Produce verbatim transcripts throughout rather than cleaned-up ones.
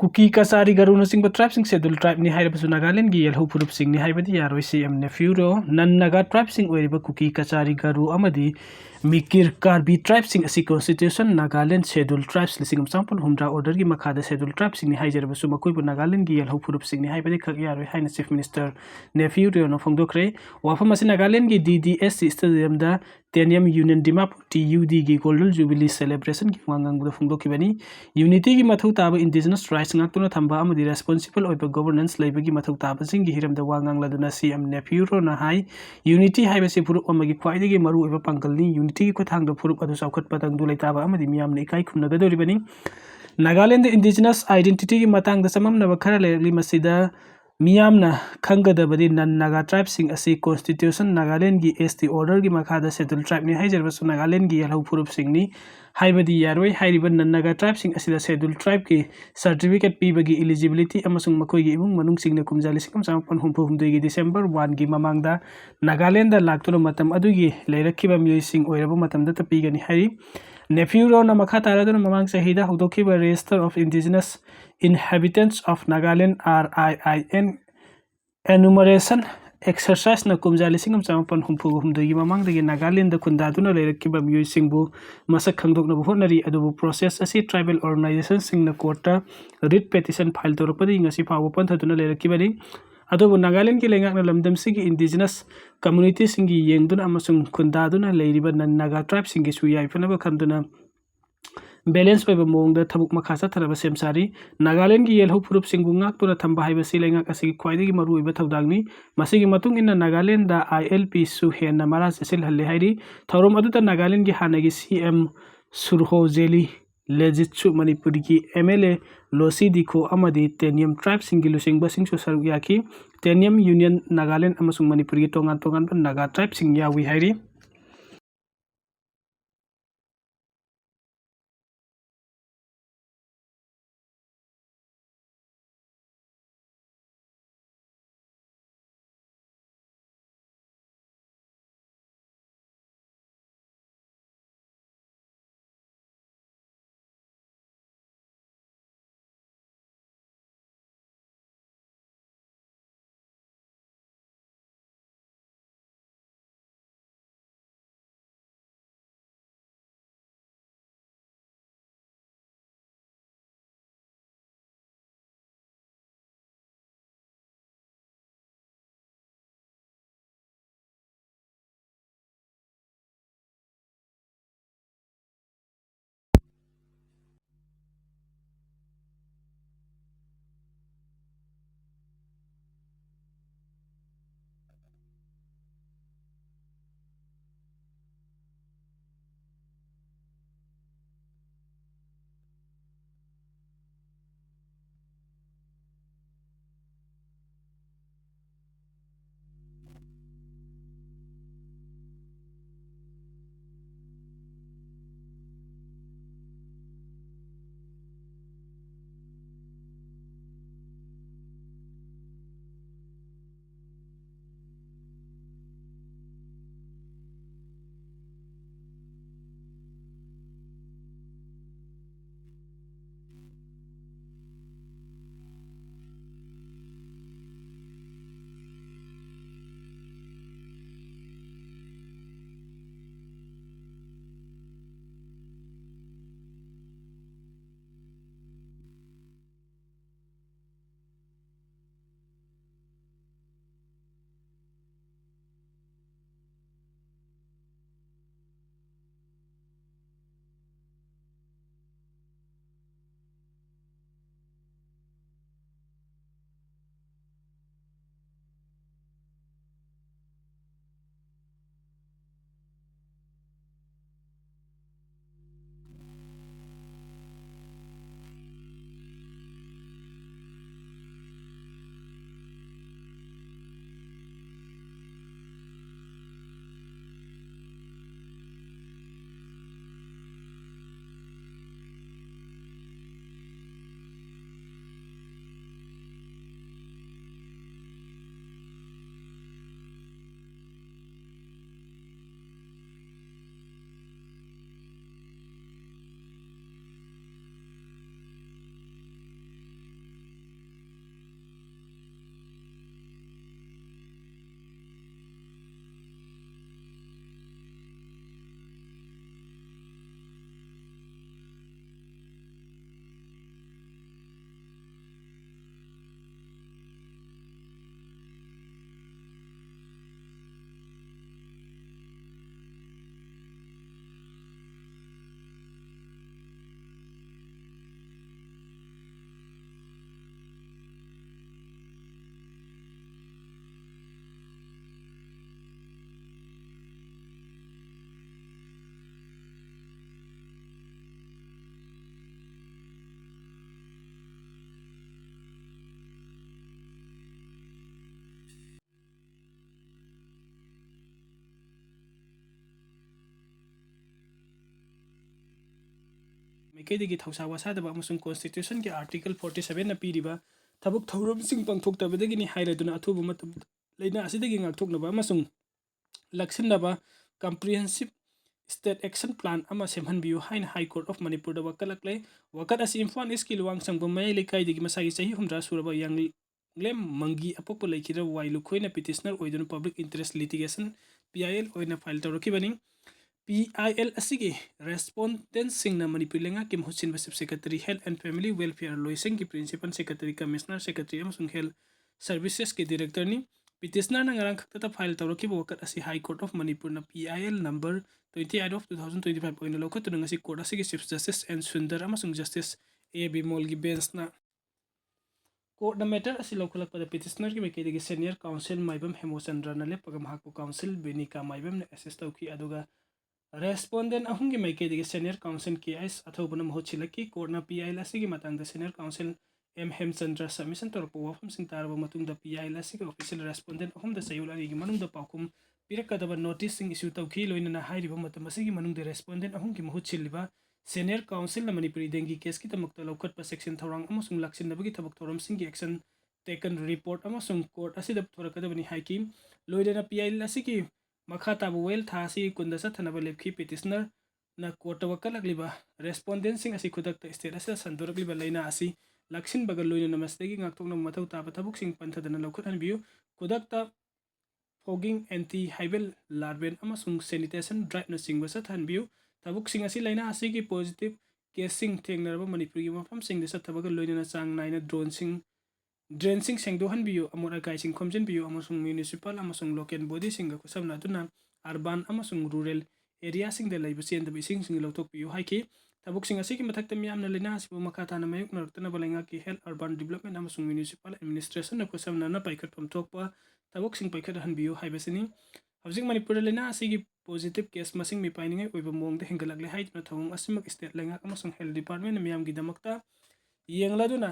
ꯀꯨꯀꯤ, Kachari, ꯒꯥꯔꯣꯅꯆꯤꯡꯕ tribeꯁꯤꯡ Scheduled Tribeꯅꯤ ꯍꯥꯏꯔꯕꯁꯨ ꯅꯥꯒꯥꯂꯦꯟꯗꯒꯤ ꯌꯦꯜꯍꯧ ꯐꯨꯔꯨꯞꯁꯤꯡꯅꯤ ꯍꯥꯏꯕꯗꯤ ꯌꯥꯔꯣꯏ꯫ ꯁꯤ ꯑꯦꯝ ꯅꯦꯐ꯭ꯌꯨꯔꯤꯑꯣ non-Naga tribeꯁꯤꯡ ꯑꯣꯏꯔꯤꯕ ꯀꯨꯀꯤ, ꯀꯆꯥꯔꯤ, ꯒꯥꯔꯣ ꯑꯃꯗꯤ ꯃꯤꯀꯤꯔ, ꯀꯥꯔꯕꯤ tribeꯁꯤꯡ ꯑꯁꯤ Constitution Nagaland Scheduled Tribes ꯂꯤꯁꯤꯡ ꯑꯃ ꯆꯥꯃꯥꯄꯜ ꯍꯨꯝꯗ꯭ꯔꯥ orderꯒꯤ ꯃꯈꯥꯗ Scheduled Tribeꯁꯤꯡꯅꯤ ꯍꯥꯏꯖꯔꯕꯁꯨ ꯃꯈꯣꯏꯕꯨ ꯅꯥꯒꯥꯂꯦꯟꯗꯒꯤ ꯌꯦꯜꯍꯧ ꯐꯨꯔꯨꯞꯁꯤꯡꯅꯤ ꯍꯥꯏꯕꯗꯤ ꯈꯛ ꯌꯥꯔꯣꯏ ꯍꯥꯏꯅ Chief Minister ꯅꯦꯐ꯭ꯌꯨꯔꯤꯑꯣꯅ ꯐꯣꯡꯗꯣꯛꯈ꯭ꯔꯦ꯫ ꯋꯥꯐꯝ ꯑꯁꯤ ꯅꯥꯒꯥꯂꯦꯟꯗꯒꯤ ꯗꯤ ꯗꯤ ꯑꯦꯁ ꯁꯤ stadiumꯗ Tenyimi union Dimapur, T U ꯗꯤꯒꯤ Golden Jubilee celebrationꯒꯤ ꯋꯥ ꯉꯥꯡꯕꯗ ꯐꯣꯡꯗꯣꯛꯈꯤꯕꯅꯤ꯫ Unityꯒꯤ ꯃꯊꯧ ꯇꯥꯕ Indigenous rights ꯉꯥꯛꯇꯨꯅ ꯊꯝꯕ ꯑꯃꯗꯤ responsible ꯑꯣꯏꯕ governance ꯂꯩꯕꯒꯤ ꯃꯊꯧ ꯇꯥꯕꯁꯤꯡꯒꯤ ꯍꯤꯔꯝꯗ ꯋꯥ ꯉꯥꯡꯂꯗꯨꯅ ꯁꯤ ꯑꯦꯝ ꯅꯦꯐ꯭ꯌꯨꯔꯤꯑꯣꯅ ꯍꯥꯏ, Unity ꯍꯥꯏꯕꯁꯤ ꯐꯨꯔꯨꯞ ꯑꯃꯒꯤ ꯈ꯭ꯋꯥꯏꯗꯒꯤ ꯃꯔꯨꯑꯣꯏꯕ ꯄꯥꯡꯒꯜꯅꯤ꯫ Unityꯒꯤ ꯈꯨꯠꯊꯥꯡꯗ ꯐꯨꯔꯨꯞ ꯑꯗꯨ ꯆꯥꯎꯈꯠꯄ, ꯇꯪꯗꯨ ꯂꯩꯇꯥꯕ ꯑꯃꯗꯤ ꯃꯤꯌꯥꯝꯅ ꯏꯀꯥꯏ ꯈꯨꯝꯅꯒꯗꯧꯔꯤꯕꯅꯤ꯫ ꯅꯥꯒꯥꯂꯦꯟꯗ Indigenous identityꯒꯤ ꯃꯇꯥꯡꯗ ꯆꯃꯝꯅꯕ ꯈꯔ ꯂꯩꯔꯛꯂꯤ꯫ ꯃꯁꯤꯗ ꯃꯤꯌꯥꯝꯅ ꯈꯪꯒꯗꯕꯗꯤ non-Naga tribeꯁꯤꯡ ꯑꯁꯤ Constitution Nagalandꯒꯤ S T orderꯒꯤ ꯃꯈꯥꯗ Scheduled Tribeꯅꯤ ꯍꯥꯏꯖꯔꯕꯁꯨ ꯅꯥꯒꯥꯂꯦꯟꯗꯒꯤ ꯌꯦꯜꯍꯧ ꯐꯨꯔꯨꯞꯁꯤꯡꯅꯤ ꯍꯥꯏꯕꯗꯤ ꯌꯥꯔꯣꯏ꯫ ꯍꯥꯏꯔꯤꯕ non-Naga tribeꯁꯤꯡ ꯑꯁꯤꯗ Scheduled Tribeꯀꯤ certificate ꯄꯤꯕꯒꯤ eligibility ꯑꯃꯁꯨꯡ ꯃꯈꯣꯏꯒꯤ ꯏꯃꯨꯡ ꯃꯅꯨꯡꯁꯤꯡꯅ ꯀꯨꯝꯖꯥ ꯂꯤꯁꯤꯡ ꯑꯃ ꯆꯥꯃꯥꯄꯜ ꯍꯨꯝꯐꯨ ꯍꯨꯝꯗꯣꯏꯒꯤ December oneꯒꯤ ꯃꯃꯥꯡꯗ ꯅꯥꯒꯥꯂꯦꯟꯗ ꯂꯥꯛꯇꯨꯅ ꯃꯇꯝ ꯑꯗꯨꯒꯤ ꯂꯩꯔꯛꯈꯤꯕ ꯃꯤꯑꯣꯏꯁꯤꯡ ꯑꯣꯏꯔꯕ ꯃꯇꯝꯗꯇ ꯄꯤꯒꯅꯤ ꯍꯥꯏꯔꯤ꯫ ꯅꯦꯐ꯭ꯌꯨꯔꯤꯑꯣꯅ ꯃꯈꯥ ꯇꯥꯔꯗꯨꯅ ꯃꯃꯥꯡ ꯆꯍꯤꯗ ꯍꯧꯗꯣꯛꯈꯤꯕ Register of Indigenous Inhabitants of Nagaland, R I I N, enumeration exerciseꯅ ꯀꯨꯝꯖꯥ ꯂꯤꯁꯤꯡ ꯑꯃ ꯆꯥꯃꯥꯄꯜ ꯍꯨꯝꯐꯨ ꯍꯨꯝꯗꯣꯏꯒꯤ ꯃꯃꯥꯡꯗꯒꯤ ꯅꯥꯒꯥꯂꯦꯟꯗ ꯈꯨꯟꯗꯥꯗꯨꯅ ꯂꯩꯔꯛꯈꯤꯕ ꯃꯤꯑꯣꯏꯁꯤꯡꯕꯨ ꯃꯁꯛ ꯈꯪꯗꯣꯛꯅꯕ ꯍꯣꯠꯅꯔꯤ, ꯑꯗꯨꯕꯨ process ꯑꯁꯤ tribal organizationꯁꯤꯡꯅ courtꯇ writ petition file ꯇꯧꯔꯛꯄꯗꯒꯤ ꯉꯁꯤ ꯐꯥꯎꯕ ꯄꯟꯊꯗꯨꯅ ꯂꯩꯔꯛꯈꯤꯕꯅꯤ꯫ ꯑꯗꯨꯕꯨ ꯅꯥꯒꯥꯂꯦꯟꯒꯤ ꯂꯩꯉꯥꯛꯅ ꯂꯝꯗꯝꯁꯤꯒꯤ Indigenous communityꯁꯤꯡꯒꯤ ꯌꯦꯡꯗꯨꯅ ꯑꯃꯁꯨꯡ ꯈꯨꯟꯗꯥꯗꯨꯅ ꯂꯩꯔꯤꯕ non-Naga tribeꯁꯤꯡꯒꯤꯁꯨ ꯌꯥꯏꯐꯅꯕ ꯈꯟꯗꯨꯅ balance ꯑꯣꯏꯕ ꯃꯑꯣꯡꯗ ꯊꯕꯛ ꯃꯈꯥ ꯆꯠꯊꯅꯕ ꯁꯦꯝ ꯁꯥꯔꯤ꯫ ꯅꯥꯒꯥꯂꯦꯟꯒꯤ ꯌꯦꯜꯍꯧ ꯐꯨꯔꯨꯞꯁꯤꯡꯕꯨ ꯉꯥꯛꯇꯨꯅ ꯊꯝꯕ ꯍꯥꯏꯕꯁꯤ ꯂꯩꯉꯥꯛ ꯑꯁꯤꯒꯤ ꯈ꯭ꯋꯥꯏꯗꯒꯤ ꯃꯔꯨꯑꯣꯏꯕ ꯊꯧꯗꯥꯡꯅꯤ꯫ ꯃꯁꯤꯒꯤ ꯃꯇꯨꯡ ꯏꯟꯅ ꯅꯥꯒꯥꯂꯦꯟꯗ I L Pꯁꯨ ꯍꯦꯟꯅ ꯃꯔꯥ ꯆꯦꯠꯁꯤꯜꯍꯜꯂꯦ ꯍꯥꯏꯔꯤ꯫ ꯊꯧꯔꯝ ꯑꯗꯨꯗ ꯅꯥꯒꯥꯂꯦꯟꯒꯤ ꯍꯥꯟꯅꯒꯤ C M ꯁꯨꯔꯍꯣ ꯖꯦꯂꯤ ꯂꯦꯖꯤꯠꯁꯨ ꯃꯅꯤꯄꯨꯔꯒꯤ M L A ꯂꯣꯁꯤ ꯗꯤꯈꯣ ꯑꯃꯗꯤ ꯇꯦꯅꯤꯌꯝ tribeꯁꯤꯡꯒꯤ ꯂꯨꯆꯤꯡꯕꯁꯤꯡꯁꯨ ꯁꯔꯨꯛ ꯌꯥꯈꯤ꯫ ꯇꯦꯅꯤꯌꯝ Union Nagaland ꯑꯃꯁꯨꯡ ꯃꯅꯤꯄꯨꯔꯒꯤ ꯇꯣꯉꯥꯟ ꯇꯣꯉꯥꯟꯕ Naga tribeꯁꯤꯡ ꯌꯥꯎꯏ ꯍꯥꯏꯔꯤ꯫ ꯃꯥꯏꯀꯩꯗꯒꯤ ꯊꯧꯁꯥ ꯋꯥꯁꯥꯗꯕ ꯑꯃꯁꯨꯡ Constitution ꯒꯤ Article forty seven ꯅ ꯄꯤꯔꯤꯕ ꯊꯕꯛ ꯊꯧꯔꯝꯁꯤꯡ ꯄꯥꯡꯊꯣꯛꯇꯕꯗꯒꯤꯅꯤ ꯍꯥꯏꯔꯗꯨꯅ ꯑꯊꯨꯕ ꯃꯇꯝꯗ ꯂꯥꯏꯅꯥ ꯑꯁꯤꯗꯒꯤ ꯉꯥꯛꯊꯣꯛꯅꯕ ꯑꯃꯁꯨꯡ ꯂꯥꯛꯁꯤꯟꯅꯕ comprehensive state action plan ꯑꯃ ꯁꯦꯝꯍꯟꯕꯤꯌꯨ ꯍꯥꯏꯅ High Court of ꯃꯅꯤꯄꯨꯔꯗ ꯋꯥꯀꯠꯂꯛꯂꯦ꯫ ꯋꯥꯀꯠ ꯑꯁꯤ ꯏꯝꯐꯥꯜ ꯏꯁꯀꯤ ꯂꯨꯋꯥꯡꯁꯪꯕꯝ ꯃꯌꯥꯏ ꯂꯩꯀꯥꯏꯗꯒꯤ ꯃꯁꯥꯒꯤ ꯆꯍꯤ ꯍꯨꯝꯗ꯭ꯔꯥ ꯁꯨꯔꯕ ꯌꯥꯡꯂꯦꯝ ꯃꯪꯒꯤ ꯑꯄꯣꯛꯄ ꯂꯩꯈꯤꯗ꯭ꯔꯕ ꯋꯥꯏ ꯂꯨꯈꯣꯏꯅ petitioner ꯑꯣꯏꯗꯨꯅ Public Interest Litigation, P I L, ꯑꯣꯏꯅ file ꯇꯧꯔꯛꯈꯤꯕꯅꯤ꯫ P I L ꯑꯁꯤꯒꯤ respondent ꯁꯤꯡꯅ ꯃꯅꯤꯄꯨꯔ ꯂꯩꯉꯥꯛꯀꯤ ꯃꯍꯨꯠ ꯁꯤꯟꯕ Chief Secretary, Health and Family Welfare, ꯂꯣꯏꯁꯪꯒꯤ Principal Secretary, Commissioner Secretary ꯑꯃꯁꯨꯡ Health Services ꯀꯤ Director ꯅꯤ꯫ Petitioner ꯅ ꯉꯔꯥꯡ ꯈꯛꯇꯗ file ꯇꯧꯔꯛꯈꯤꯕ ꯋꯥꯀꯠ ꯑꯁꯤ High Court of ꯃꯅꯤꯄꯨꯔꯅ P I L number twenty eight of two thousand twenty five ꯑꯣꯏꯅ ꯂꯧꯈꯠꯇꯨꯅ ꯉꯁꯤ court ꯑꯁꯤꯒꯤ Chief Justice N ꯁꯨꯟꯗꯔ ꯑꯃꯁꯨꯡ Justice A ꯕꯤꯃꯣꯜꯒꯤ bench ꯅ court ꯅ matter ꯑꯁꯤ ꯂꯧꯈꯠꯂꯛꯄꯗ petitioner ꯒꯤ ꯃꯥꯏꯀꯩꯗꯒꯤ senior counsel ꯃꯥꯏꯕꯝ ꯍꯦꯃꯣꯆꯟꯗ꯭ꯔꯅ ꯂꯦꯞꯄꯒ ꯃꯍꯥꯛꯄꯨ counsel ꯕꯤꯅꯤꯀꯥ ꯃꯥꯏꯕꯝꯅ assist ꯇꯧꯈꯤ, ꯑꯗꯨꯒ respondent ꯑꯍꯨꯝꯒꯤ ꯃꯥꯏꯀꯩꯗꯒꯤ senior counsel K S ꯑꯊꯧꯕꯅ ꯃꯍꯨꯠ ꯁꯤꯜꯂꯛꯈꯤ꯫ Court ꯅ P I L ꯑꯁꯤꯒꯤ ꯃꯇꯥꯡꯗ senior counsel M ꯍꯦꯝꯆꯟꯗ꯭ꯔ submission ꯇꯧꯔꯛꯄ ꯋꯥꯐꯝꯁꯤꯡ ꯇꯥꯔꯕ ꯃꯇꯨꯡꯗ P I L ꯑꯁꯤꯒꯤ official respondent ꯑꯍꯨꯝꯗ ꯆꯌꯣꯜ ꯑꯅꯤꯒꯤ ꯃꯅꯨꯡꯗ ꯄꯥꯎꯈꯨꯝ ꯄꯤꯔꯛꯀꯗꯕ notice ꯁꯤꯡ issue ꯇꯧꯈꯤ꯫ ꯂꯣꯏꯅꯅ ꯍꯥꯏꯔꯤꯕ ꯃꯇꯝ ꯑꯁꯤꯒꯤ ꯃꯅꯨꯡꯗ respondent ꯑꯍꯨꯝꯒꯤ ꯃꯍꯨꯠ ꯁꯤꯜꯂꯤꯕ senior counsel ꯅ ꯃꯅꯤꯄꯨꯔꯤ dengue case ꯀꯤꯗꯃꯛꯇ ꯂꯧꯈꯠꯄ ꯆꯦꯛꯁꯤꯟ ꯊꯧꯔꯥꯡ ꯑꯃꯁꯨꯡ ꯂꯥꯛꯁꯤꯟꯅꯕꯒꯤ ꯊꯕꯛ ꯊꯧꯔꯝꯁꯤꯡꯒꯤ action taken report ꯑꯃꯁꯨꯡ court ꯑꯁꯤꯗ ꯄꯨꯊꯣꯔꯛꯀꯗꯕꯅꯤ ꯍꯥꯏꯈꯤ꯫ ꯂꯣꯏꯅꯅ P I L ꯑꯁꯤꯒꯤ ꯃꯈꯥ ꯇꯥꯕ ꯋꯥꯌꯦꯜ ꯊꯥ ꯑꯁꯤꯒꯤ ꯀꯨꯟꯗ ꯆꯠꯊꯅꯕ ꯂꯦꯞꯈꯤ꯫ Petitioner ꯅ court ꯇ ꯋꯥꯀꯠꯂꯛꯂꯤꯕ respondent ꯁꯤꯡ ꯑꯁꯤ ꯈꯨꯗꯛꯇ state ꯑꯁꯤꯗ ꯁꯟꯗꯣꯔꯛꯂꯤꯕ ꯂꯥꯏꯅꯥ ꯑꯁꯤ ꯂꯥꯛꯁꯤꯟꯕꯒ ꯂꯣꯏꯅꯅ ꯃꯁꯤꯗꯒꯤ ꯉꯥꯛꯊꯣꯛꯅꯕ ꯃꯊꯧ ꯇꯥꯕ ꯊꯕꯛꯁꯤꯡ ꯄꯟꯊꯗꯅ ꯂꯧꯈꯠꯍꯟꯕꯤꯌꯨ꯫ ꯈꯨꯗꯛꯇ fogging, anti hibal larvae ꯑꯃꯁꯨꯡ sanitation drive ꯅꯆꯤꯡꯕ ꯆꯠꯊꯍꯟꯕꯤꯌꯨ꯫ ꯊꯕꯛꯁꯤꯡ ꯑꯁꯤ ꯂꯥꯏꯅꯥ ꯑꯁꯤꯒꯤ positive case ꯁꯤꯡ ꯊꯦꯡꯅꯔꯕ ꯃꯅꯤꯄꯨꯔꯒꯤ ꯃꯐꯝꯁꯤꯡꯗ ꯆꯠꯊꯕꯒ ꯂꯣꯏꯅꯅ ꯆꯥꯡ ꯅꯥꯏꯅ drone ꯁꯤꯡ, drain ꯁꯤꯡ ꯁꯦꯡꯗꯣꯛꯍꯟꯕꯤꯌꯨ, ꯑꯃꯣꯠ ꯑꯀꯥꯏꯁꯤꯡ ꯈꯣꯝꯖꯤꯟꯕꯤꯌꯨ ꯑꯃꯁꯨꯡ municipal ꯑꯃꯁꯨꯡ local body ꯁꯤꯡꯒ ꯈꯨꯠꯁꯝꯅꯗꯨꯅ urban ꯑꯃꯁꯨꯡ rural area ꯁꯤꯡꯗ ꯂꯩꯕ ꯆꯦꯟꯗꯕ ꯏꯁꯤꯡꯁꯤꯡ ꯂꯧꯊꯣꯛꯄꯤꯌꯨ ꯍꯥꯏꯈꯤ꯫ ꯊꯕꯛꯁꯤꯡ ꯑꯁꯤꯒꯤ ꯃꯊꯛꯇ ꯃꯤꯌꯥꯝꯅ ꯂꯥꯏꯅꯥ ꯑꯁꯤꯕꯨ ꯃꯈꯥ ꯇꯥꯅ ꯃꯥꯌꯣꯛꯅꯔꯛꯇꯅꯕ ꯂꯩꯉꯥꯛꯀꯤ Health, Urban Development ꯑꯃꯁꯨꯡ Municipal Administration ꯅ ꯈꯨꯠꯁꯝꯅꯅ ꯄꯥꯏꯈꯠꯐꯝ ꯊꯣꯛꯄ ꯊꯕꯛꯁꯤꯡ ꯄꯥꯏꯈꯠꯍꯟꯕꯤꯌꯨ ꯍꯥꯏꯕꯁꯤꯅꯤ꯫ ꯍꯧꯖꯤꯛ ꯃꯅꯤꯄꯨꯔꯗ ꯂꯥꯏꯅꯥ ꯑꯁꯤꯒꯤ positive case ꯃꯁꯤꯡ ꯃꯤꯄꯥꯏꯅꯤꯡꯉꯥꯏ ꯑꯣꯏꯕ ꯃꯑꯣꯡꯗ ꯍꯦꯟꯒꯠꯂꯛꯂꯦ ꯍꯥꯏꯗꯨꯅ ꯊꯧꯑꯣꯡ ꯑꯁꯤꯃꯛ state ꯂꯩꯉꯥꯛ ꯑꯃꯁꯨꯡ Health Department ꯅ ꯃꯤꯌꯥꯝꯒꯤꯗꯃꯛꯇ ꯌꯦꯡꯂꯗꯨꯅ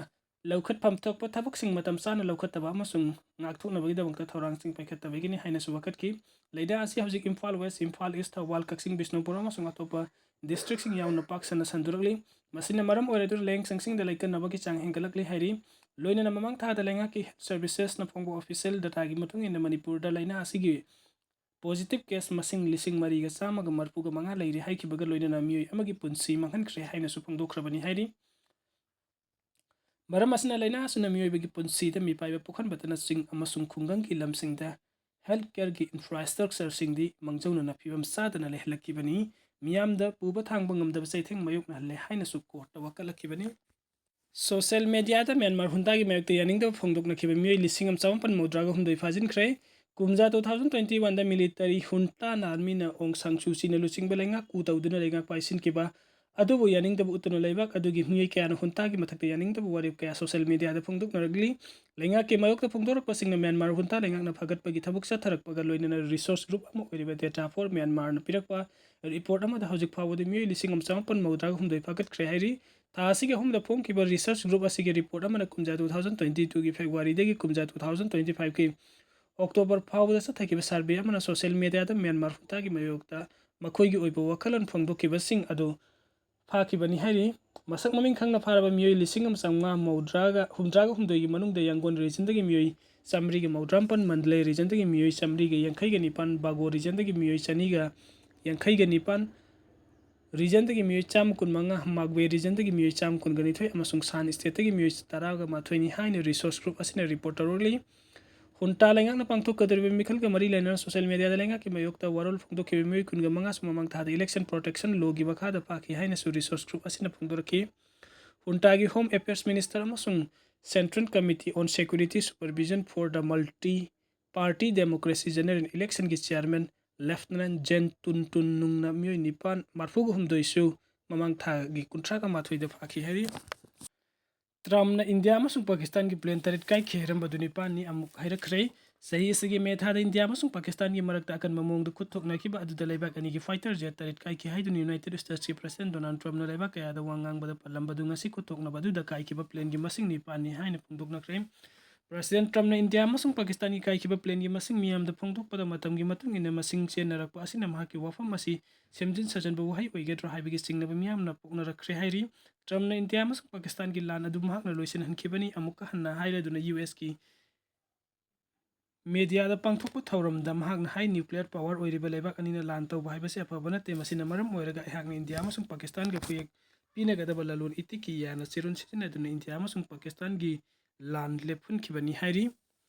ꯂꯧꯈꯠꯐꯝ ꯊꯣꯛꯄ ꯊꯕꯛꯁꯤꯡ ꯃꯇꯝ ꯆꯥꯅ ꯂꯧꯈꯠꯇꯕ ꯑꯃꯁꯨꯡ ꯉꯥꯛꯊꯣꯛꯅꯕꯒꯤꯗꯃꯛꯇ ꯊꯧꯔꯥꯡꯁꯤꯡ ꯄꯥꯏꯈꯠꯇꯕꯒꯤꯅꯤ ꯍꯥꯏꯅꯁꯨ ꯋꯥꯀꯠꯈꯤ꯫ ꯂꯥꯏꯅꯥ ꯑꯁꯤ ꯍꯧꯖꯤꯛ ꯏꯝꯐꯥꯜ West, ꯏꯝꯐꯥꯜ East, ꯊꯧꯕꯥꯜ, ꯀꯛꯆꯤꯡ, ꯕꯤꯁꯅꯨꯄꯨꯔ ꯑꯃꯁꯨꯡ ꯑꯇꯣꯞꯄ districtꯁꯤꯡ ꯌꯥꯎꯅ ꯄꯥꯛ ꯁꯟꯅ ꯁꯟꯗꯣꯔꯛꯂꯤ꯫ ꯃꯁꯤꯅ ꯃꯔꯝ ꯑꯣꯏꯔꯗꯨꯅ ꯂꯥꯌꯦꯡ ꯁꯪꯁꯤꯡꯗ ꯂꯩꯀꯟꯅꯕꯒꯤ ꯆꯥꯡ ꯍꯦꯟꯒꯠꯂꯛꯂꯤ ꯍꯥꯏꯔꯤ꯫ ꯂꯣꯏꯅꯅ ꯃꯃꯥꯡ ꯊꯥꯗ ꯂꯩꯉꯥꯛꯀꯤ health servicesꯅ ꯐꯣꯡꯕ official dataꯒꯤ ꯃꯇꯨꯡ ꯏꯟꯅ ꯃꯅꯤꯄꯨꯔꯗ ꯂꯥꯏꯅꯥ ꯑꯁꯤꯒꯤ positive case ꯃꯁꯤꯡ ꯂꯤꯁꯤꯡ ꯃꯔꯤꯒ ꯆꯥꯝꯃꯒ ꯃꯔꯤꯐꯨ ꯃꯉꯥ ꯂꯩꯔꯦ ꯍꯥꯏꯈꯤꯕꯒ ꯂꯣꯏꯅꯅ ꯃꯤꯑꯣꯏ ꯑꯃꯒꯤ ꯄꯨꯟꯁꯤ ꯃꯥꯡꯍꯟꯈ꯭ꯔꯦ ꯍꯥꯏꯅꯁꯨ ꯐꯣꯡꯗꯣꯛꯈ꯭ꯔꯕꯅꯤ ꯍꯥꯏꯔꯤ꯫ ꯃꯔꯝ ꯑꯁꯤꯅ ꯂꯥꯏꯅꯥ ꯑꯁꯤꯅ ꯃꯤꯑꯣꯏꯕꯒꯤ ꯄꯨꯟꯁꯤꯗ ꯃꯤꯄꯥꯏꯕ ꯄꯣꯛꯍꯟꯕꯇ ꯅꯠꯇꯅ ꯆꯤꯡ ꯑꯃꯁꯨꯡ ꯈꯨꯡꯒꯪꯒꯤ ꯂꯝꯁꯤꯡꯗ health careꯒꯤ infrastructureꯁꯤꯡꯗꯤ ꯃꯥꯡꯖꯧꯅꯅ ꯐꯤꯕꯝ ꯆꯥꯗꯅ ꯂꯩꯍꯜꯂꯛꯈꯤꯕꯅꯤ꯫ ꯃꯤꯌꯥꯝꯗ ꯄꯨꯕ ꯊꯥꯡꯕ ꯉꯝꯗꯕ ꯆꯩꯊꯦꯡ ꯃꯥꯌꯣꯛꯅꯍꯜꯂꯦ ꯍꯥꯏꯅꯁꯨ courtꯇ ꯋꯥꯀꯠꯂꯛꯈꯤꯕꯅꯤ꯫ Social mediaꯗ ꯃ꯭ꯌꯥꯟꯃꯥꯔ ꯍꯨꯟꯇꯥꯒꯤ ꯃꯥꯌꯣꯛꯇ ꯌꯥꯅꯤꯡꯗꯕ ꯐꯣꯡꯗꯣꯛꯅꯈꯤꯕ ꯃꯤꯑꯣꯏ ꯂꯤꯁꯤꯡ ꯑꯃ ꯆꯃꯥꯄꯟ ꯃꯧꯗ꯭ꯔꯥꯒ ꯍꯨꯝꯗꯣꯏ ꯐꯥꯖꯤꯟꯈ꯭ꯔꯦ꯫ ꯀꯨꯝꯖꯥ two thousand twenty oneꯗ military junta armyꯅ ꯑꯣꯡ ꯁꯥꯡ ꯁꯨ ꯆꯤꯅ ꯂꯨꯆꯤꯡꯕ ꯂꯩꯉꯥꯛ coup ꯇꯧꯗꯨꯅ ꯂꯩꯉꯥꯛ ꯄꯥꯏꯁꯤꯟꯈꯤꯕ ꯑꯗꯨꯕꯨ ꯌꯥꯅꯤꯡꯗꯕ ꯎꯠꯇꯨꯅ ꯂꯩꯕꯥꯛ ꯑꯗꯨꯒꯤ ꯃꯤꯑꯣꯏ ꯀꯌꯥꯅ ꯍꯨꯟꯇꯥꯒꯤ ꯃꯊꯛꯇ ꯌꯥꯅꯤꯡꯗꯕ ꯋꯥꯔꯦꯞ ꯀꯌꯥ social mediaꯗ ꯐꯣꯡꯗꯣꯛꯅꯔꯛꯂꯤ꯫ ꯂꯩꯉꯥꯛꯀꯤ ꯃꯥꯌꯣꯛꯇ ꯐꯣꯡꯗꯣꯔꯛꯄꯁꯤꯡꯅ ꯃ꯭ꯌꯥꯟꯃꯥꯔ ꯍꯨꯟꯇꯥ ꯂꯩꯉꯥꯛꯅ ꯐꯒꯠꯄꯒꯤ ꯊꯕꯛ ꯆꯠꯊꯔꯛꯄꯒ ꯂꯣꯏꯅꯅ resource group ꯑꯃ ꯑꯣꯏꯔꯤꯕ Data for Myanmarꯅ ꯄꯤꯔꯛꯄ report ꯑꯃꯗ ꯍꯧꯖꯤꯛ ꯐꯥꯎꯕꯗ ꯃꯤꯑꯣꯏ ꯂꯤꯁꯤꯡ ꯑꯃ ꯆꯃꯥꯄꯟ ꯃꯧꯗ꯭ꯔꯥꯒ ꯍꯨꯝꯗꯣꯏ ꯐꯥꯒꯠꯈ꯭ꯔꯦ ꯍꯥꯏꯔꯤ꯫ ꯊꯥ ꯑꯁꯤꯒꯤ ꯑꯍꯨꯝꯗ ꯐꯣꯡꯈꯤꯕ research group ꯑꯁꯤꯒꯤ report ꯑꯃꯅ ꯀꯨꯝꯖꯥ two thousand twenty twoꯒꯤ Februaryꯗꯒꯤ ꯀꯨꯝꯖꯥ two thousand twenty fiveꯀꯤ October ꯐꯥꯎꯕꯗ ꯆꯠꯊꯈꯤꯕ survey ꯑꯃꯅ social mediaꯗ ꯃ꯭ꯌꯥꯟꯃꯥꯔ ꯍꯨꯟꯇꯥꯒꯤ ꯃꯥꯌꯣꯛꯇ ꯃꯈꯣꯏꯒꯤ ꯑꯣꯏꯕ ꯋꯥꯈꯜꯂꯣꯟ ꯐꯣꯡꯗꯣꯛꯈꯤꯕꯁꯤꯡ ꯑꯗꯨ ꯐꯥꯈꯤꯕꯅꯤ ꯍꯥꯏꯔꯤ꯫ ꯃꯁꯛ ꯃꯃꯤꯡ ꯈꯪꯅ ꯐꯥꯔꯕ ꯃꯤꯑꯣꯏ ꯂꯤꯁꯤꯡ ꯑꯃ ꯆꯥꯝꯃꯉꯥ ꯃꯧꯗ꯭ꯔꯥꯒ ꯍꯨꯝꯗ꯭ꯔꯥꯒ ꯍꯨꯝꯗꯣꯏꯒꯤ ꯃꯅꯨꯡꯗ ꯌꯥꯡꯒꯣꯟ regionꯗꯒꯤ ꯃꯤꯑꯣꯏ ꯆꯥꯃꯔꯤꯒ ꯃꯧꯗ꯭ꯔꯥꯃꯥꯄꯟ, ꯃꯟꯗꯂꯦ regionꯗꯒꯤ ꯃꯤꯑꯣꯏ ꯆꯥꯃꯔꯤꯒ ꯌꯥꯡꯈꯩꯒ ꯅꯤꯄꯥꯟ, ꯕꯥꯒꯣ regionꯗꯒꯤ ꯃꯤꯑꯣꯏ ꯆꯅꯤꯒ ꯌꯥꯡꯈꯩꯒ ꯅꯤꯄꯥꯟ, regionꯗꯒꯤ ꯃꯤꯑꯣꯏ ꯆꯥꯝꯃ ꯀꯨꯟꯃꯉꯥ, ꯃꯥꯒꯋꯦ regionꯗꯒꯤ ꯃꯤꯑꯣꯏ ꯆꯥꯝꯃ ꯀꯨꯟꯒ ꯅꯤꯊꯣꯏ ꯑꯃꯁꯨꯡ ꯁꯥꯟ stateꯇꯒꯤ ꯃꯤꯑꯣꯏ ꯇꯔꯥꯒ ꯃꯥꯊꯣꯏꯅꯤ ꯍꯥꯏꯅ research group ꯑꯁꯤꯅ report ꯇꯧꯔꯛꯂꯤ꯫ ꯍꯨꯟꯇꯥ ꯂꯩꯉꯥꯛꯅ ꯄꯥꯡꯊꯣꯛꯀꯗꯧꯔꯤꯕ ꯃꯤꯈꯜꯒ ꯃꯔꯤ ꯂꯩꯅꯅ social mediaꯗ ꯂꯩꯉꯥꯛꯀꯤ ꯃꯥꯌꯣꯛꯇ ꯋꯥꯔꯣꯜ ꯐꯣꯡꯗꯣꯛꯈꯤꯕ ꯃꯤꯑꯣꯏ ꯀꯨꯟꯒ ꯃꯉꯥꯁꯨ ꯃꯃꯥꯡ ꯊꯥꯗ election protection lawꯒꯤ ꯃꯈꯥꯗ ꯐꯥꯈꯤ ꯍꯥꯏꯅꯁꯨ research group ꯑꯁꯤꯅ ꯐꯣꯡꯗꯣꯔꯛꯈꯤ꯫ ꯍꯨꯟꯇꯥꯒꯤ Home Affairs Minister ꯑꯃꯁꯨꯡ Central Committee on Security Supervision for the Multi Party Democracy General Electionꯒꯤ chairman Lieutenant Gen Tun Tun Nungꯅ ꯃꯤꯑꯣꯏ ꯅꯤꯄꯥꯟ, ꯃꯔꯤꯐꯨꯒ ꯍꯨꯝꯗꯣꯏꯁꯨ ꯃꯃꯥꯡ ꯊꯥꯒꯤ ꯀꯨꯟꯊ꯭ꯔꯥꯒ ꯃꯥꯊꯣꯏꯗ ꯐꯥꯈꯤ ꯍꯥꯏꯔꯤ꯫ Trumpꯅ ꯏꯟꯗꯤꯌꯥ ꯑꯃꯁꯨꯡ ꯄꯥꯀꯤꯁꯇꯥꯟꯒꯤ plane ꯇꯔꯦꯠ ꯀꯥꯏꯈꯤ ꯍꯥꯏꯔꯝꯕꯗꯨ ꯅꯤꯄꯥꯟꯅꯤ ꯑꯃꯨꯛ ꯍꯥꯏꯔꯛꯈ꯭ꯔꯦ꯫ ꯆꯍꯤ ꯑꯁꯤꯒꯤ May ꯊꯥꯗ ꯏꯟꯗꯤꯌꯥ ꯑꯃꯁꯨꯡ ꯄꯥꯀꯤꯁꯇꯥꯟꯒꯤ ꯃꯔꯛꯇ ꯑꯀꯟꯕ ꯃꯑꯣꯡꯗ ꯈꯨꯠ ꯊꯣꯛꯅꯈꯤꯕ ꯑꯗꯨꯗ ꯂꯩꯕꯥꯛ ꯑꯅꯤꯒꯤ fighter jet ꯇꯔꯦꯠ ꯀꯥꯏꯈꯤ ꯍꯥꯏꯗꯨꯅ United Statesꯀꯤ President Donald Trumpꯅ ꯂꯩꯕꯥꯛ ꯀꯌꯥꯗ ꯋꯥ ꯉꯥꯡꯕꯗ ꯄꯜꯂꯝꯕꯗꯨ ꯉꯁꯤ ꯈꯨꯠ ꯊꯣꯛꯅꯕ ꯑꯗꯨꯗ ꯀꯥꯏꯈꯤꯕ planeꯒꯤ ꯃꯁꯤꯡ ꯅꯤꯄꯥꯟꯅꯤ ꯍꯥꯏꯅ ꯐꯣꯡꯗꯣꯛꯅꯈ꯭ꯔꯦ꯫ ꯄ꯭ꯔꯦꯁꯤꯗꯦꯟ ꯇ꯭ꯔꯝꯞꯅ ꯏꯟꯗꯤꯌꯥ ꯑꯃꯁꯨꯡ ꯄꯥꯀꯤꯁꯇꯥꯟꯒꯤ ꯀꯥꯏꯈꯤꯕ ꯄ꯭ꯂꯦꯟꯒꯤ ꯃꯁꯤꯡ ꯃꯤꯌꯥꯝꯗ ꯐꯣꯡꯗꯣꯛꯄꯗ ꯃꯇꯝꯒꯤ ꯃꯇꯨꯡ ꯏꯟꯅ ꯃꯁꯤꯡ ꯆꯦꯟꯅꯔꯛꯄ ꯑꯁꯤꯅ ꯃꯍꯥꯛꯀꯤ ꯋꯥꯐꯝ ꯑꯁꯤ ꯁꯦꯝꯖꯤꯟ ꯁꯥꯖꯤꯟꯕ ꯋꯥꯍꯩ ꯑꯣꯏꯒꯗ꯭ꯔꯥ ꯍꯥꯏꯕꯒꯤ ꯆꯤꯡꯅꯕ ꯃꯤꯌꯥꯝꯅ ꯄꯣꯛꯅꯔꯛꯈ꯭ꯔꯦ ꯍꯥꯏꯔꯤ꯫ ꯇ꯭ꯔꯝꯞꯅ ꯏꯟꯗꯤꯌꯥ ꯑꯃꯁꯨꯡ ꯄꯥꯀꯤꯁꯇꯥꯟꯒꯤ ꯂꯥꯟ ꯑꯗꯨ ꯃꯍꯥꯛꯅ ꯂꯣꯏꯁꯤꯟꯍꯟꯈꯤꯕꯅꯤ ꯑꯃꯨꯛꯀ ꯍꯟꯅ ꯍꯥꯏꯔꯗꯨꯅ ꯌꯨ ꯑꯦꯁꯀꯤ ꯃꯦꯗꯤꯌꯥꯗ ꯄꯥꯡꯊꯣꯛꯄ ꯊꯧꯔꯝꯗ ꯃꯍꯥꯛꯅ ꯍꯥꯏ, ꯅ꯭ꯌꯨꯀ꯭ꯂꯤꯌꯔ ꯄꯥꯋꯔ ꯑꯣꯏꯔꯤꯕ ꯂꯩꯕꯥꯛ ꯑꯅꯤꯅ ꯂꯥꯟ ꯇꯧꯕ ꯍꯥꯏꯕꯁꯤ ꯑꯐꯕ ꯅꯠꯇꯦ꯫ ꯃꯁꯤꯅ ꯃꯔꯝ ꯑꯣꯏꯔꯒ ꯑꯩꯍꯥꯛꯅ ꯏꯟꯗꯤꯌꯥ ꯑꯃꯁꯨꯡ ꯄꯥꯀꯤꯁꯇꯥꯟꯒ ꯈꯨꯌꯦꯛ ꯄꯤꯅꯒꯗꯕ ꯂꯂꯣꯟ ꯏꯇꯤꯛꯀꯤ ꯌꯥꯅ ꯆꯦꯔꯣꯟ ꯁꯤꯖꯤꯟꯅꯗꯨꯅ ꯏꯟꯗꯤꯌꯥ ꯑꯃꯁꯨꯡ ꯄꯥꯀꯤꯁꯇꯥꯟꯒꯤ ꯂꯥꯟ ꯂꯦꯞꯍꯟꯈꯤꯕꯅꯤ ꯍꯥꯏꯔꯤ꯫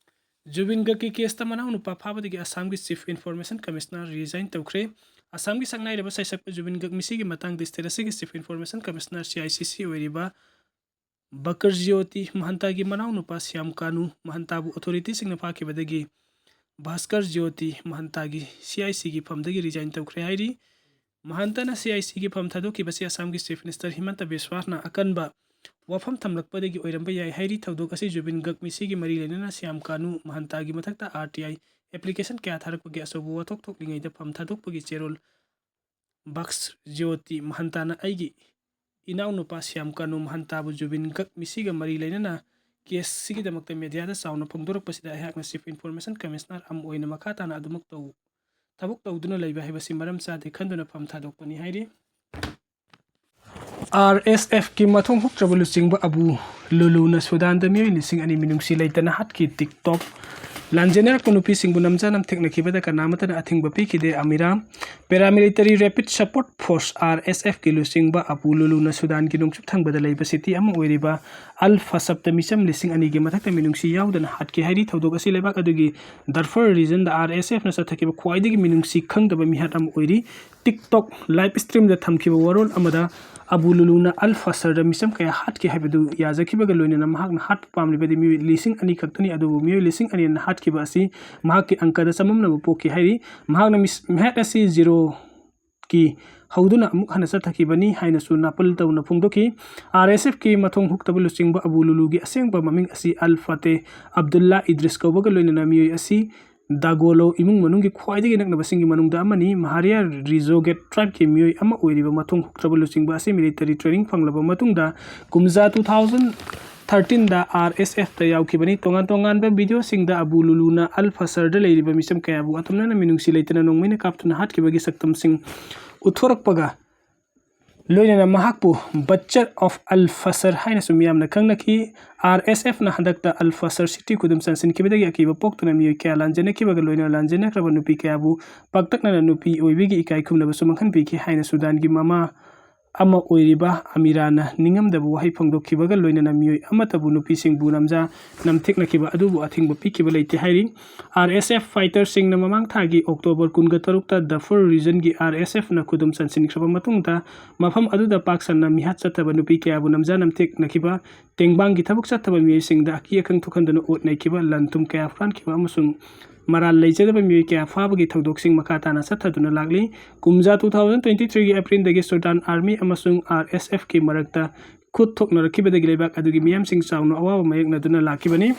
ꯖꯨꯕꯤꯟ ꯒꯔꯒꯀꯤ ꯀꯦꯁꯇ ꯃꯅꯥꯎꯅꯨꯄꯥ ꯐꯥꯕꯗꯒꯤ ꯑꯁꯥꯝꯒꯤ ꯆꯤꯐ ꯏꯟꯐꯣꯔꯃꯦꯁꯟ ꯀꯃꯤꯁꯅꯔ ꯔꯤꯖꯥꯏꯟ ꯇꯧꯈ꯭ꯔꯦ꯫ ꯑꯁꯥꯝꯒꯤ ꯁꯛꯅꯥꯏꯔꯕ ꯁꯩꯁꯛꯄ ꯖꯨꯕꯤꯟ ꯒꯔꯒ ꯃꯤꯁꯤꯒꯤ ꯃꯇꯥꯡꯗ ꯁ꯭ꯇꯦꯠ ꯑꯁꯤꯒꯤ chief information commissioner, C I C ꯁꯤ ꯑꯣꯏꯔꯤꯕ ꯕꯀꯔ ꯖ꯭ꯌꯣꯇꯤ ꯃꯍꯟꯇꯥꯒꯤ ꯃꯅꯥꯎꯅꯨꯄꯥ ꯁ꯭ꯌꯥꯝ ꯀꯥꯅꯨ ꯃꯍꯟꯇꯥꯕꯨ ꯑꯣꯊꯣꯔꯤꯇꯤꯁꯤꯡꯅ ꯐꯥꯈꯤꯕꯗꯒꯤ ꯚꯥꯁꯀꯔ ꯖ꯭ꯌꯣꯇꯤ ꯃꯍꯟꯇꯥꯒꯤ ꯁꯤ ꯑꯥꯏ ꯁꯤꯒꯤ ꯐꯝꯗꯒꯤ ꯔꯤꯖꯥꯏꯟ ꯇꯧꯈ꯭ꯔꯦ ꯍꯥꯏꯔꯤ꯫ ꯃꯍꯟꯇꯅ ꯁꯤ ꯑꯥꯏ ꯁꯤꯒꯤ ꯐꯝ ꯊꯥꯗꯣꯛꯈꯤꯕꯁꯤ ꯑꯁꯥꯝꯒꯤ ꯆꯤꯐ ꯃꯤꯅꯤꯁꯇꯔ ꯍꯤꯃꯟꯇ ꯕꯤꯁ꯭ꯋꯥꯁꯅ ꯑꯀꯟꯕ ꯋꯥꯐꯝ ꯊꯝꯂꯛꯄꯗꯒꯤ ꯑꯣꯏꯔꯝꯕ ꯌꯥꯏ ꯍꯥꯏꯔꯤ꯫ ꯊꯧꯗꯣꯛ ꯑꯁꯤ ꯖꯨꯕꯤꯟ ꯒꯔꯒ ꯃꯤꯁꯤꯒꯤ ꯃꯔꯤ ꯂꯩꯅꯅ ꯁ꯭ꯌꯥꯝ ꯀꯥꯅꯨ ꯃꯍꯟꯇꯥꯒꯤ ꯃꯊꯛꯇ ꯑꯥꯔ ꯇꯤ ꯑꯥꯏ ꯑꯦꯄ꯭ꯂꯤꯀꯦꯁꯟ ꯀꯌꯥ ꯊꯥꯔꯛꯄꯒꯤ ꯑꯆꯧꯕ ꯋꯥꯊꯣꯛ ꯊꯣꯛꯂꯤꯉꯩꯗ ꯐꯝ ꯊꯥꯗꯣꯛꯄꯒꯤ ꯆꯦꯔꯣꯜ ꯕꯛꯁ ꯖ꯭ꯌꯣꯇꯤ ꯃꯍꯟꯇꯥꯅ ꯑꯩꯒꯤ ꯏꯅꯥꯎꯅꯨꯄꯥ ꯁ꯭ꯌꯥꯝ ꯀꯥꯅꯨ ꯃꯍꯟꯇꯥꯕꯨ ꯖꯨꯕꯤꯟ ꯒꯔꯒ ꯃꯤꯁꯤꯒ ꯃꯔꯤ ꯂꯩꯅꯅ ꯀꯦꯁꯁꯤꯒꯤꯗꯃꯛꯇ ꯃꯦꯗꯤꯌꯥꯗ ꯆꯥꯎꯅ ꯐꯣꯡꯗꯣꯔꯛꯄꯁꯤꯗ ꯑꯩꯍꯥꯛꯅ ꯆꯤꯐ ꯏꯟꯐꯣꯔꯃꯦꯁꯟ ꯀꯃꯤꯁꯅꯔ ꯑꯃ ꯑꯣꯏꯅ ꯃꯈꯥ ꯇꯥꯅ ꯑꯗꯨꯃꯛ ꯇꯧ-, ꯊꯕꯛ ꯇꯧꯗꯨꯅ ꯂꯩꯕ ꯍꯥꯏꯕꯁꯤ ꯃꯔꯝ ꯆꯥꯗꯦ ꯈꯟꯗꯨꯅ ꯐꯝ ꯊꯥꯗꯣꯛꯄꯅꯤ ꯍꯥꯏꯔꯤ꯫ ꯑꯥꯔ ꯑꯦꯁ ꯑꯦꯐꯀꯤ ꯃꯊꯣꯡ ꯍꯨꯛꯇ꯭ꯔꯕ ꯂꯨꯆꯤꯡꯕ ꯑꯕꯨ ꯂꯨꯂꯨꯅ ꯁꯨꯗꯥꯟꯗ ꯃꯤꯑꯣꯏ ꯂꯤꯁꯤꯡ ꯑꯅꯤ ꯃꯤꯅꯨꯡꯁꯤ ꯂꯩꯇꯅ ꯍꯥꯠꯈꯤ꯫ ꯇꯤꯛꯇꯣꯛ ꯂꯥꯟꯖꯦꯟꯅꯔꯛꯄ ꯅꯨꯄꯤꯁꯤꯡꯕꯨ ꯅꯝꯖ ꯅꯝꯊꯦꯛꯅꯈꯤꯕꯗ ꯀꯅꯥꯃꯠꯇꯅ ꯑꯊꯤꯡꯕ ꯄꯤꯈꯤꯗꯦ꯫ ꯑꯃꯤꯔꯥ Paramilitary Rapid Support Force, R S ꯑꯦꯐꯀꯤ ꯂꯨꯆꯤꯡꯕ ꯑꯕꯨ ꯂꯨꯂꯨꯅ ꯁꯨꯗꯥꯟꯒꯤ ꯅꯣꯡꯆꯨꯞ ꯊꯪꯕꯗ ꯂꯩꯕ ꯁꯤꯇꯤ ꯑꯃ ꯑꯣꯏꯔꯤꯕ ꯑꯜ ꯐꯁꯕꯇ ꯃꯤꯆꯝ ꯂꯤꯁꯤꯡ ꯑꯅꯤꯒꯤ ꯃꯊꯛꯇ ꯃꯤꯅꯨꯡꯁꯤ ꯌꯥꯎꯗꯅ ꯍꯥꯠꯈꯤ ꯍꯥꯏꯔꯤ꯫ ꯊꯧꯗꯣꯛ ꯑꯁꯤ ꯂꯩꯕꯥꯛ ꯑꯗꯨꯒꯤ ꯗꯔꯐꯔ ꯔꯤꯖꯟꯗ ꯑꯥꯔ ꯑꯦꯁ ꯑꯦꯐꯅ ꯆꯠꯊꯈꯤꯕ ꯈ꯭ꯋꯥꯏꯗꯒꯤ ꯃꯤꯅꯨꯡꯁꯤ ꯈꯪꯗꯕ ꯃꯤꯍꯥꯠ ꯑꯃ ꯑꯣꯏꯔꯤ꯫ ꯇꯤꯛꯇꯣꯛ ꯂꯥꯏꯚ ꯁ꯭ꯇ꯭ꯔꯤꯝꯗ ꯊꯝꯈꯤꯕ ꯋꯥꯔꯣꯜ ꯑꯃꯗ ꯑꯕꯨ ꯂꯨꯂꯨꯅ ꯑꯜ ꯐꯁꯔꯗ ꯃꯤꯆꯝ ꯀꯌꯥ ꯍꯥꯠꯈꯤ ꯍꯥꯏꯕꯗꯨ ꯌꯥꯖꯈꯤꯕꯒ ꯂꯣꯏꯅꯅ ꯃꯍꯥꯛꯅ ꯍꯥꯠꯄ ꯄꯥꯝꯂꯤꯕꯗꯤ ꯃꯤꯑꯣꯏ ꯂꯤꯁꯤꯡ ꯑꯅꯤ ꯈꯛꯇꯅꯤ, ꯑꯗꯨꯕꯨ ꯃꯤꯑꯣꯏ ꯂꯤꯁꯤꯡ ꯑꯅꯤꯅ ꯍꯥꯠꯈꯤꯕ ꯑꯁꯤ ꯃꯍꯥꯛꯀꯤ ꯑꯪꯀꯗ ꯆꯃꯝꯅꯕ ꯄꯣꯛꯈꯤ ꯍꯥꯏꯔꯤ꯫ ꯃꯍꯥꯛꯅ ꯃꯤꯁ-, ꯃꯤꯍꯥꯠ ꯑꯁꯤ ꯖꯤꯔꯣ ꯀꯤ ꯍꯧꯗꯨꯅ ꯑꯃꯨꯛ ꯍꯟꯅ ꯆꯠꯊꯈꯤꯕꯅꯤ ꯍꯥꯏꯅꯁꯨ ꯅꯥꯄꯜ ꯇꯧꯅ ꯐꯣꯡꯗꯣꯛꯈꯤ꯫ ꯑꯥꯔ ꯑꯦꯁ ꯑꯦꯐꯀꯤ ꯃꯊꯣꯡ ꯍꯨꯛꯇꯕ ꯂꯨꯆꯤꯡꯕ ꯑꯕꯨ ꯂꯨꯂꯨꯒꯤ ꯑꯁꯦꯡꯕ ꯃꯃꯤꯡ ꯑꯁꯤ ꯑꯜ ꯐꯇꯦ ꯑꯕꯗꯨꯜꯂꯥ ꯏꯗ꯭ꯔꯤꯁ ꯀꯧꯕꯒ ꯂꯣꯏꯅꯅ ꯃꯤꯑꯣꯏ ꯑꯁꯤ ꯗꯥꯒꯣꯂꯣ ꯏꯃꯨꯡ ꯃꯅꯨꯡꯒꯤ ꯈ꯭ꯋꯥꯏꯗꯒꯤ ꯅꯛꯅꯕꯁꯤꯡꯒꯤ ꯃꯅꯨꯡꯗ ꯑꯃꯅꯤ꯫ ꯃꯍꯥꯔꯤꯌꯥ ꯔꯤꯖꯣꯒꯦꯠ ꯇ꯭ꯔꯥꯏꯕꯀꯤ ꯃꯤꯑꯣꯏ ꯑꯃ ꯑꯣꯏꯔꯤꯕ ꯃꯊꯣꯡ ꯍꯨꯛꯇ꯭ꯔꯕ ꯂꯨꯆꯤꯡꯕ ꯑꯁꯤ ꯃꯤꯂꯤꯇꯔꯤ ꯇ꯭ꯔꯦꯅꯤꯡ ꯐꯪꯂꯕ ꯃꯇꯨꯡꯗ ꯀꯨꯝꯖꯥ two thousand ꯊꯥꯔꯇꯤꯟꯗ ꯑꯥꯔ ꯑꯦꯁ ꯑꯦꯐꯇ ꯌꯥꯎꯈꯤꯕꯅꯤ꯫ ꯇꯣꯉꯥꯟ ꯇꯣꯉꯥꯟꯕ ꯚꯤꯗꯤꯑꯣꯁꯤꯡꯗ ꯑꯕꯨ ꯂꯨꯂꯨꯅ ꯑꯜ ꯐꯁꯔꯗ ꯂꯩꯔꯤꯕ ꯃꯤꯆꯝ ꯀꯌꯥꯕꯨ ꯑꯇꯝꯅꯅ ꯃꯤꯅꯨꯡꯁꯤ ꯂꯩꯇꯅ ꯅꯣꯡꯃꯩꯅ ꯀꯥꯞꯇꯨꯅ ꯍꯥꯠꯈꯤꯕꯒꯤ ꯁꯛꯇꯝꯁꯤꯡ ꯎꯠꯊꯣꯔꯛꯄꯒ ꯂꯣꯏꯅꯅ ꯃꯍꯥꯛꯄꯨ ꯕꯆꯔ ꯑꯣꯐ ꯑꯜ ꯐꯁꯔ ꯍꯥꯏꯅꯁꯨ ꯃꯤꯌꯥꯝꯅ ꯈꯪꯅꯈꯤ꯫ ꯑꯥꯔ ꯑꯦꯁ ꯑꯦꯐꯅ ꯍꯟꯗꯛꯇ ꯑꯜ ꯐꯁꯔ ꯁꯤꯇꯤ ꯈꯨꯗꯨꯝ ꯆꯟꯁꯤꯟꯈꯤꯕꯗꯒꯤ ꯑꯀꯤꯕ ꯄꯣꯛꯇꯨꯅ ꯃꯤꯑꯣꯏ ꯀꯌꯥ ꯂꯥꯟꯖꯦꯟꯅꯈꯤꯕꯒ ꯂꯣꯏꯅꯅ ꯂꯥꯟꯖꯦꯟꯅꯈ꯭ꯔꯕ ꯅꯨꯄꯤ ꯀꯌꯥꯕꯨ ꯄꯥꯛꯇꯛꯅꯅ ꯅꯨꯄꯤ ꯑꯣꯏꯕꯒꯤ ꯏꯀꯥꯏ ꯈꯨꯝꯅꯕꯁꯨ ꯃꯥꯡꯍꯟꯕꯤꯈꯤ ꯍꯥꯏꯅ ꯁꯨꯗꯥꯟꯒꯤ ꯃꯃꯥ ꯑꯃ ꯑꯣꯏꯔꯤꯕ ꯑꯃꯤꯔꯥꯅ ꯅꯤꯡꯉꯝꯗꯕ ꯋꯥꯍꯩ ꯐꯣꯡꯗꯣꯛꯈꯤꯕꯒ ꯂꯣꯏꯅꯅ ꯃꯤꯑꯣꯏ ꯑꯃꯠꯇꯕꯨ ꯅꯨꯄꯤꯁꯤꯡꯕꯨ ꯅꯝꯖꯥ ꯅꯝꯊꯦꯛꯅꯈꯤꯕ ꯑꯗꯨꯕꯨ ꯑꯊꯤꯡꯕ ꯄꯤꯈꯤꯕ ꯂꯩꯇꯦ ꯍꯥꯏꯔꯤ꯫ ꯑꯥꯔ ꯑꯦꯁ ꯑꯦꯐ ꯐꯥꯏꯇꯔꯁꯤꯡꯅ ꯃꯃꯥꯡ ꯊꯥꯒꯤ ꯑꯣꯛꯇꯣꯕꯔ ꯀꯨꯟꯒ ꯇꯔꯨꯛꯇ ꯗꯐꯨꯔ ꯔꯤꯖꯟꯒꯤ ꯑꯥꯔ ꯑꯦꯁ ꯑꯦꯐꯅ ꯈꯨꯗꯨꯝ ꯆꯟꯁꯤꯟꯈ꯭ꯔꯕ ꯃꯇꯨꯡꯗ ꯃꯐꯝ ꯑꯗꯨꯗ ꯄꯥꯛ ꯁꯟꯅ ꯃꯤꯍꯥꯠ ꯆꯠꯊꯕ ꯅꯨꯄꯤ ꯀꯌꯥꯕꯨ ꯅꯝꯖꯥ ꯅꯝꯊꯦꯛꯅꯈꯤꯕ, ꯇꯦꯡꯕꯥꯡꯒꯤ ꯊꯕꯛ ꯆꯠꯊꯕ ꯃꯤꯑꯣꯏꯁꯤꯡꯗ ꯑꯀꯤ ꯑꯈꯪ ꯊꯣꯛꯍꯟꯗꯨꯅ ꯑꯣꯠ ꯅꯩꯈꯤꯕ, ꯂꯟ ꯊꯨꯝ ꯀꯌꯥ ꯍꯨꯔꯥꯟꯈꯤꯕ ꯑꯃꯁꯨꯡ ꯃꯔꯥꯜ ꯂꯩꯖꯗꯕ ꯃꯤꯑꯣꯏ ꯀꯌꯥ ꯐꯥꯕꯒꯤ ꯊꯧꯗꯣꯛꯁꯤꯡ ꯃꯈꯥ ꯇꯥꯅ ꯆꯠꯊꯗꯨꯅ ꯂꯥꯛꯂꯤ꯫ ꯀꯨꯝꯖꯥ ꯇꯨ ꯊꯥꯎꯖꯟ ꯇ꯭ꯋꯦꯟꯇꯤ ꯊ꯭ꯔꯤꯒꯤ ꯑꯦꯄ꯭ꯔꯤꯜꯗꯒꯤ ꯁꯨꯗꯥꯟ ꯑꯥꯔꯃꯤ ꯑꯃꯁꯨꯡ ꯑꯥꯔ ꯑꯦꯁ ꯑꯦꯐꯀꯤ ꯃꯔꯛꯇ ꯈꯨꯠ ꯊꯣꯛꯅꯔꯛꯈꯤꯕꯗꯒꯤ ꯂꯩꯕꯥꯛ ꯑꯗꯨꯒꯤ ꯃꯤꯌꯥꯝꯁꯤꯡ ꯆꯥꯎꯅ ꯑꯋꯥꯕ ꯃꯥꯌꯣꯛꯅꯗꯨꯅ ꯂꯥꯛꯈꯤꯕꯅꯤ꯫